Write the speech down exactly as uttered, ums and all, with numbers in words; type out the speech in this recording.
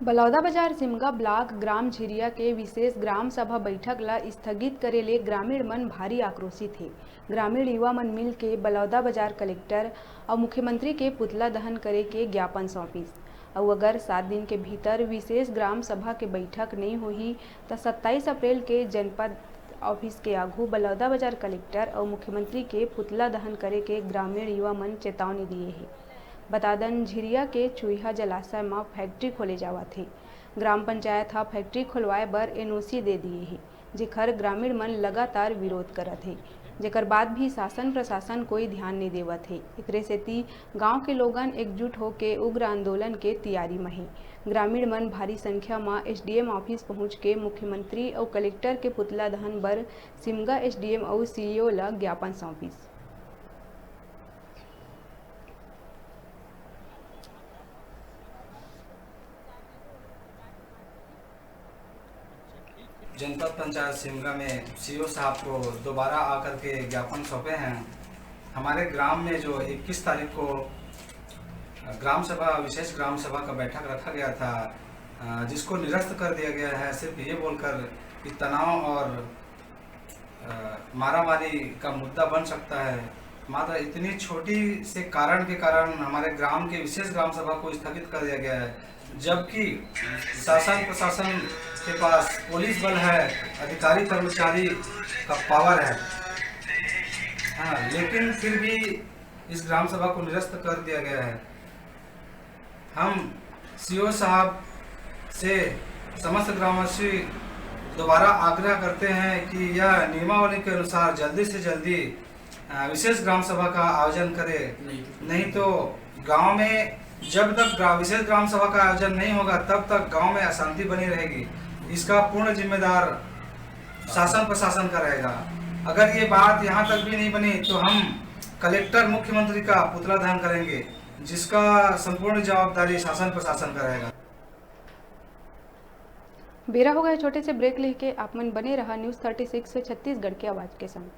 Baloda Bazar Simga block ग्राम झिरिया के विशेष ग्राम सभा बैठक ल स्थगित करे ले ग्रामीण मन भारी आक्रोशित हे। ग्रामीण युवा मन मिल के बलौदाबाजार कलेक्टर अउ मुख्यमंत्री के पुतला दहन करे के ज्ञापन सौंपिस। अउ अगर सात दिन के भीतर विशेष ग्राम सभा के बैठक नइ होही, त सत्ताईस अप्रैल के जनपद ऑफिस के आघू बलौदाबाजार कलेक्टर अउ मुख्यमंत्री के पुतला दहन करे के ग्रामीण युवा मन चेतावनी दिए हे। बता दन, झिरिया के चुईहा जलाशय म फैक्ट्री खोले जावत हे। ग्राम पंचायत ह फैक्ट्री खोलवाए बर एनओसी दे दिए हे, जेखर ग्रामीण मन लगातार विरोध करत हे, जेकर बाद भी शासन प्रशासन कोई ध्यान नइ देवत हे। एकरे सेती गांव के लोगन एकजुट होके उग्र आंदोलन के तियारी म हे। ग्रामीण मन भारी संख्या म एसडीएम ऑफिस पहुंच के मुख्यमंत्री अउ कलेक्टर के पुतला दहन बर सिमगा एसडीएम अउ सीईओ ल ज्ञापन सौंपिस। जनपद पंचायत सिमगा में सीईओ साहब को दोबारा आकर के ज्ञापन सौंपे हैं। हमारे ग्राम में जो इक्कीस तारीख को ग्राम सभा, विशेष ग्राम सभा का बैठक रखा गया था, अ, जिसको निरस्त कर दिया गया है, सिर्फ ये बोलकर कि तनाव और, अ, मारामारी का मुद्दा बन सकता है। मात्र इतनी छोटी से कारण के कारण हमारे ग्राम के विशेष ग्राम सभा को स्थगित कर दिया गया है, जबकि शासन प्रशासन के पास पुलिस बल है, अधिकारी कर्मचारी का पावर है, हाँ, लेकिन फिर भी इस ग्राम सभा को निरस्त कर दिया गया है। हम सीईओ साहब से समस्त ग्रामवासी दोबारा आग्रह करते हैं कि यह नियमावली के अनुसार जल्दी से जल्दी, अ, विशेष ग्राम सभा का आयोजन करें। नहीं तो गांव में जब तक ग्रा-, विशेष ग्राम सभा का आयोजन नहीं होगा, तब तक गांव में अशांति बनी रहेगी। इसका पूर्ण जिम्मेदार शासन प्रशासन का रहेगा। अगर ये बात यहाँ तक भी नहीं बनी तो हम कलेक्टर, मुख्यमंत्री का पुतला दहन करेंगे, जिसका संपूर्ण जवाबदारी शासन प्रशासन का रहेगा। बेरा हो गया छोटे से ब्रेक लेके, आप मन बने रहा न्यूज़ थर्टी सिक्स छत्तीसगढ़ के आवाज़ के संग।